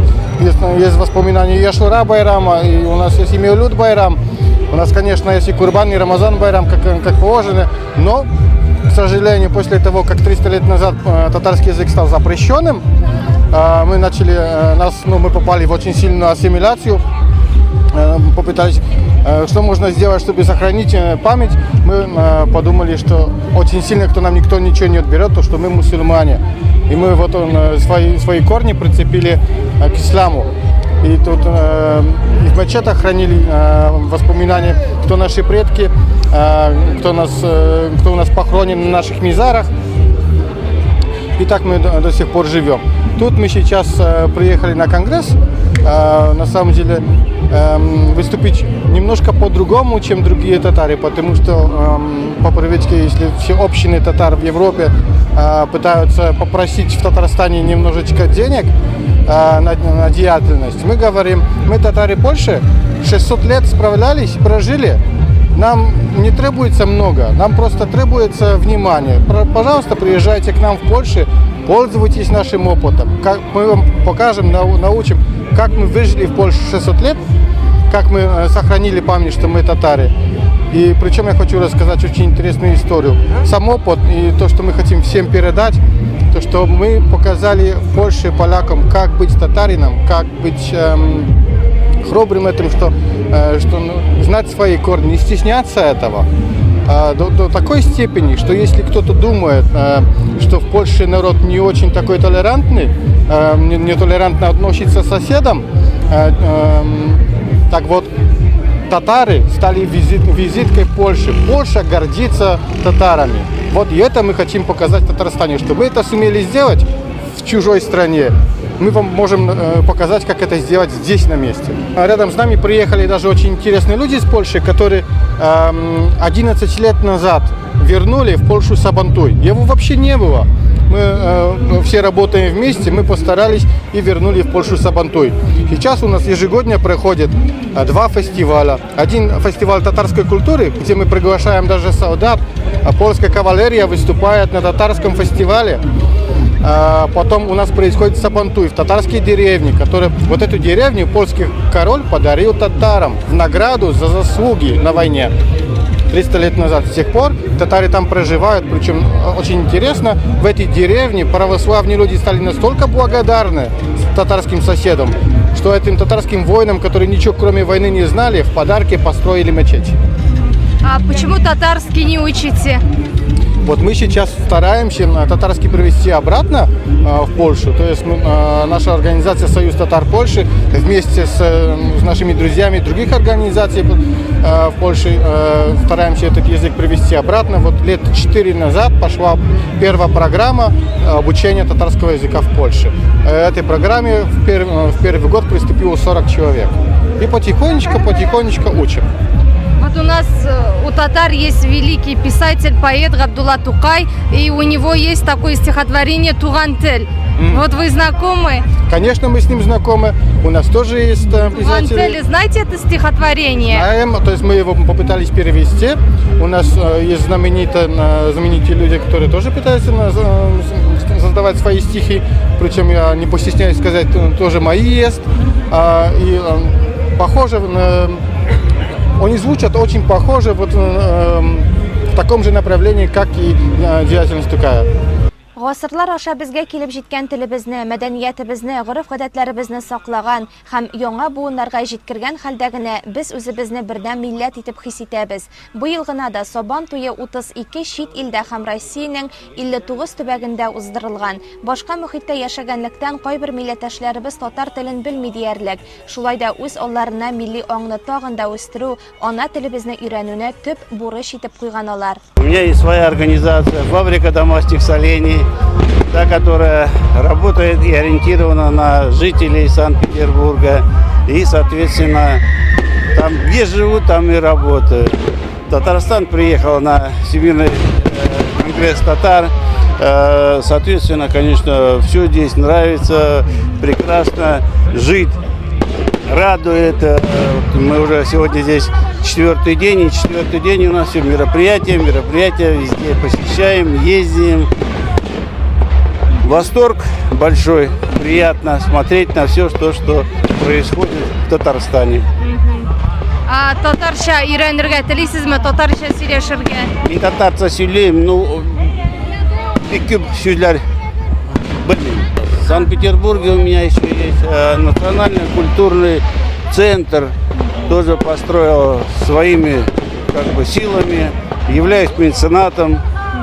воспоминания Яшура Байрама, и у нас есть и Меулюд Байрам. У нас, конечно, есть и Курбан, и Рамазан Байрам, как положено, но, к сожалению, после того, как 300 лет назад татарский язык стал запрещенным, мы начали, нас, ну, мы попали в очень сильную ассимиляцию, попытались, что можно сделать, чтобы сохранить память. Мы подумали, что очень сильно, кто нам никто ничего не отберет, то что мы мусульмане. И мы вот свои корни прицепили к исламу. И тут и в мечетах хранили воспоминания, кто наши предки, кто у нас похоронен на наших мизарах. И так мы до сих пор живем. Тут мы сейчас приехали на конгресс, на самом деле выступить немножко по-другому, чем другие татары, потому что по привычке, если все общины татар в Европе пытаются попросить в Татарстане немножечко денег на деятельность, мы говорим, мы татары Польши, 600 лет справлялись, прожили, нам не требуется много, нам просто требуется внимание. Пожалуйста, приезжайте к нам в Польшу, пользуйтесь нашим опытом. Как мы вам покажем, научим, как мы выжили в Польше 600 лет, как мы сохранили память, что мы татары. И причем я хочу рассказать очень интересную историю. Сам опыт и то, что мы хотим всем передать, то, что мы показали в Польше полякам, как быть татарином, как быть храбрым этим, что знать свои корни, не стесняться этого. До такой степени, что если кто-то думает, что в Польше народ не очень такой толерантный, нетолерантно относится к соседам, так вот, татары стали визиткой Польши. Польша гордится татарами. Вот и это мы хотим показать в Татарстане, что мы это сумели сделать в чужой стране. Мы вам можем показать, как это сделать здесь, на месте. А рядом с нами приехали даже очень интересные люди из Польши, которые 11 лет назад вернули в Польшу Сабантуй. Его вообще не было. Мы все работаем вместе, мы постарались и вернули в Польшу Сабантуй. Сейчас у нас ежегодно проходит 2 фестиваля. Один фестиваль татарской культуры, где мы приглашаем даже солдат. А польская кавалерия выступает на татарском фестивале. А потом у нас происходит Сабантуй в татарской деревне, которая, вот эту деревню польский король подарил татарам в награду за заслуги на войне. 300 лет назад. С тех пор татары там проживают. Причем очень интересно, в этой деревне православные люди стали настолько благодарны татарским соседам, что этим татарским воинам, которые ничего кроме войны не знали, в подарке построили мечеть. А почему татарский не учите? Вот мы сейчас стараемся татарский привести обратно в Польшу. То есть наша организация «Союз татар Польши» вместе с, с нашими друзьями других организаций в Польше стараемся этот язык привести обратно. Вот лет четыре назад пошла первая программа обучения татарского языка в Польше. Этой программе в, пер, в первый год приступило 40 человек. И потихонечку, потихонечку учим. Вот у нас, у татар есть великий писатель, поэт Габдулла Тукай, и у него есть такое стихотворение «Туган тел». Вот вы знакомы? Конечно, мы с ним знакомы. У нас тоже есть писатели. «Туган тел», знаете это стихотворение? Знаем, то есть мы его попытались перевести. У нас есть знаменитые, знаменитые люди, которые тоже пытаются создавать свои стихи. Причем я не постесняюсь сказать, тоже мои есть. А, и похоже, они звучат очень похоже вот в таком же направлении, как и деятельность Тукая. Гасырлар аша безгә килеп җиткән телебезне, мәдәниятебезне, гореф-гадәтләребезне саклаган һәм яңа буыннарга җиткергән хәлдә генә без үзебезне бердәм милләт итеп хис итәбез. Быел гына да Сабан туе 32 чит илдә һәм Россиянең 59 төбәгендә уздырылган. Башка мохиттә яшәгәнлектән кайбер милләттәшләребез татар телен белми диярлек. Шулай да үз алларына милли аңны тагын да үстерү, ана телебезне өйрәнүне төп бурыч итеп куйган алар. У меня есть своя организация «Фабрика домашних солений», та, которая работает и ориентирована на жителей Санкт-Петербурга. И, соответственно, там, где живут, там и работают. Татарстан приехал на Всемирный конгресс татар. Соответственно, конечно, все здесь нравится, прекрасно жить радует. Мы уже сегодня здесь четвертый день, и четвертый день у нас все мероприятия, мероприятия везде посещаем, ездим. Восторг большой, приятно смотреть на все, что, что происходит в Татарстане. А татарча өйрәнергә телисезме? Татарча сөйләшергә? Мин татарча сөйлим, ну, бик күп сүзләр белмим. В Санкт-Петербурге у меня еще есть национальный культурный центр, тоже построил своими как бы силами, являюсь меценатом,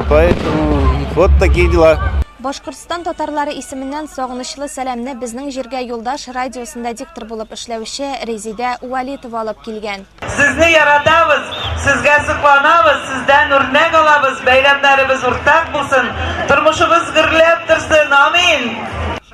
поэтому вот такие дела. Башкортстан татарлары исеменнән сагынычлы сәламне безнең җиргә Юлдаш радиосында диктор булып эшләүче Резидә Вәлитова алып килгән. Сезне яратабыз, сезгә сокланабыз, сездән үрнәк алабыз, бәйрәмнәребез уртак булсын, тормышыбыз гөрләп торсын, амин!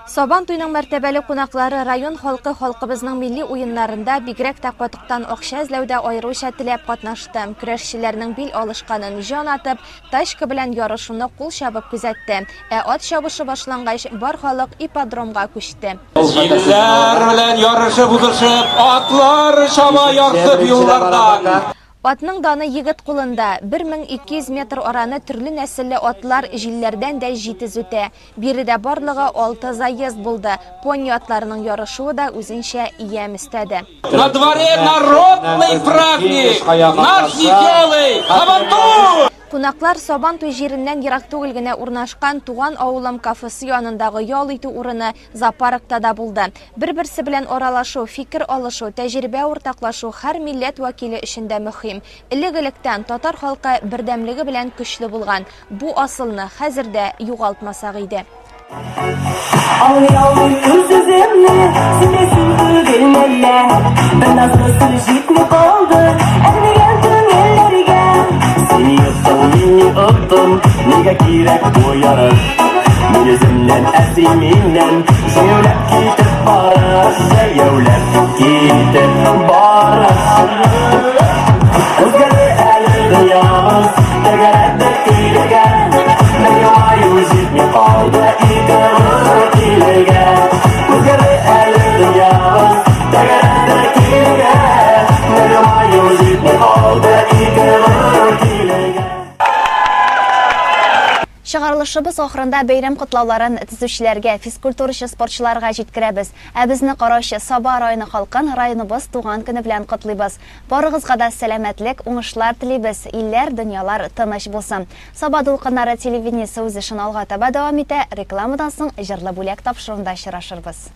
Сабан туйның мәртәбәле кунаклары, район халкы халкыбызның милли уеннарында, бигрәк тә катыктан акча эзләүдә аеруча теләп катнашты. Көрәшчеләрнең бил алышканын җан атып, тачка белән ярышуны кул чабып күзәтте. Ә ат чабышы башлангач, бар халык ипподромга күчте. Җилләр белән ярышып узышып, атлар чаба ярсып юллардан. Атның даны егет кулында. 1200 метр араны төрле нәселле атлар җилләрдән дә җитез үтә. Биредә барлыгы алты заезд булды. Пони атларының ярышуы да үзенчә ямь өстәде. На дворе народный праздник, наш веселый Сабантуй! Кунаклар Сабан туй җиреннән ерак түгел генә урнашкан Туган авылым кафесы янындагы ял итү урыны, зоопаркта да булды. Бер-берсе белән аралашу, фикер алышу, тәҗрибә уртаклашу һәр милләт вәкиле өчен дә мөһим. Элек-электән татар халкы бердәмлеге белән көчле булган. Бу асылны хәзер дә югалтмасак иде. Аңлый алмыйм үз-үземне, син түгел мәллә? Бер назлы сүз җитми калды, әрнегән күңелләргә. Син оттың, мин оттым, нигә кирәк бу ярыш? Мин үземнән, ә син миннән, җәяүләп китеп барыш, җәяүләп китеп барыш. Үзгәрер әле дөньябыз, тәгәрәде килергә. Бер елмаю җитми калды ике горур килергә. Үзгәрер әле дөньябыз, тәгәрәде килергә. Бер елмаю җитми калды ике горур килергә. Чыгарылышыбыз ахырында бәйрәм котлауларын төзүчеләргә, физкультурачы спортчыларга җиткерәбез. Ә безне караучы Саба районы халкын районыбыз туган көне белән котлыйбыз. Барыгызга да сәламәтлек, уңышлар телибез, илләр, дөньялар тыныч булсын. Саба дулкыннары телевидениесе үз эшен алга таба дәвам итә, рекламадан соң җырлы бүләк тапшыруында очрашырбыз.